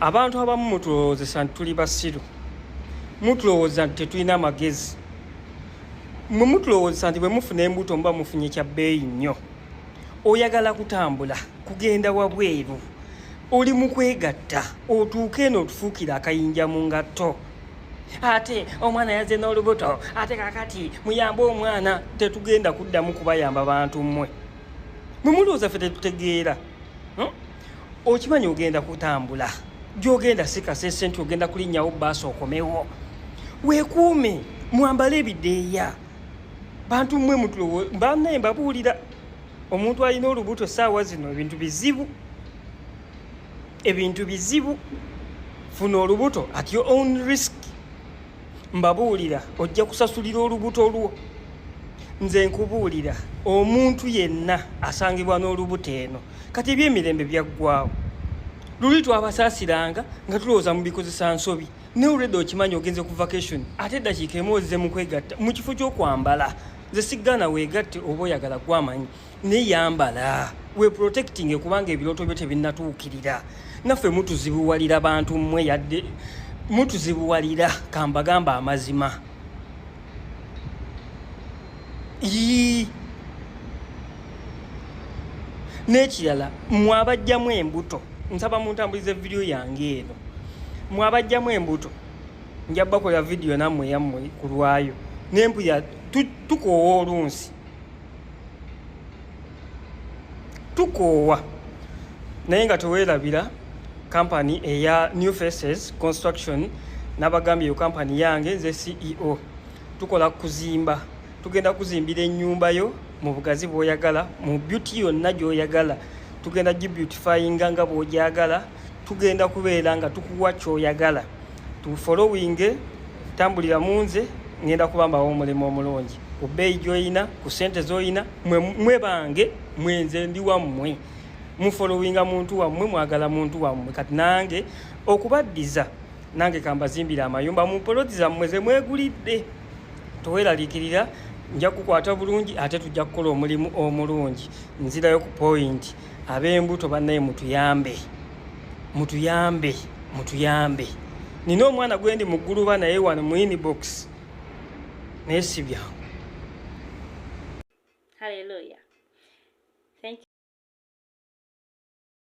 Abantu abamu mutulowoozesa nti tuli basiru, mutulowooza nti tetulina magezi, mwe mutulowoozesa nti bwe mufuna embuto muba mufunye kya bbeeyi nnyo. Oyagala kutambula kugenda wabweru, oli mu kwegatta, otuuke eno otufuukire akayinja mu ngatto. Ate omwana yazze n'olubuto, ate kakati muyambe omwana. Tetugenda kuddamu kubayamba bantu mmwe. Mwe mulowooza ffe tetutegeera? Okimanyi ogenda kutambula, gyogenda si Kasese nti ogenda kulinnyawo bbaasi okomewo. Weekuume, mwambale ebideeya. Bantu mmwe mutulowo bannaye, mbabuulira, omuntu alina olubuto essaawa zino ebintu bizibu, ebintu bizibu. Funa olubuto at your own risk. Mbabuulira, ojja kusasulira olubuto lwo. Nze nkubuulira, omuntu yenna asangibwa n'olubuto eno kati ebyemirembe byaggwawo. Luli twabasaasiranga nga tulowooza mubikozesa nsobi, naye olwedda okimanyi ogenze ku vacation, ate eddakiika emu ozze mu kwegatta mu kifo ky'okwambala. Nze siggaana weegatte oba oyagala gwamanyi, naye yambala we protecting, kubanga ebirooto byo tebinnatuukirira. Naffe mutuzibuwalira bantu mmwe, yadde mutuzibuwalira, kambagamba amazima. Ii. N'ekirala, mwe abajjamu embuto, nsaba muntambulize vidiyo yange eno. Mwe abajjamu embuto, nja bakola vidiyo nammwe yammwe ku lwayo nempulira. Tukoowa olunsi, tukoowa, naye nga teweerabira kampani eya New Faces Construction. Nabagambye, eyo kampani yange, nze CEO. Tukola kuzimba, tugenda kuzimbira ennyumba yo mu bugazi bw'oyagala, mu beauty yonna gy'oyagala. Tugenda gibeautifyinga nga bw'ogyagala. Tugenda kubeera nga tukuwa ky'oyagala. Tufollowinge, tambulira mu nze, ngenda kubambawo omulimu omulungi ku bbeeyi gy'oyina, ku ssente z'oyina. Mwe bange, mwenze ndi wammwe. Mufollowinga muntu wammwe, mwagala muntu wammwe. Kati nange okubaddiza, nange kambazimbira amayumba mu poloti zammwe ze mwegulidde. Toweraliikirira, nja kukwata bulungi, ate tujja kukola omulimu omulungi. Nzirayo ku point, ab'embuto bannaye, mutuyambe, mutuyambe, mutuyambe. Nina omwana gwendi mu gguluba naye wano mu inbox, naye si byangu. Haleluya.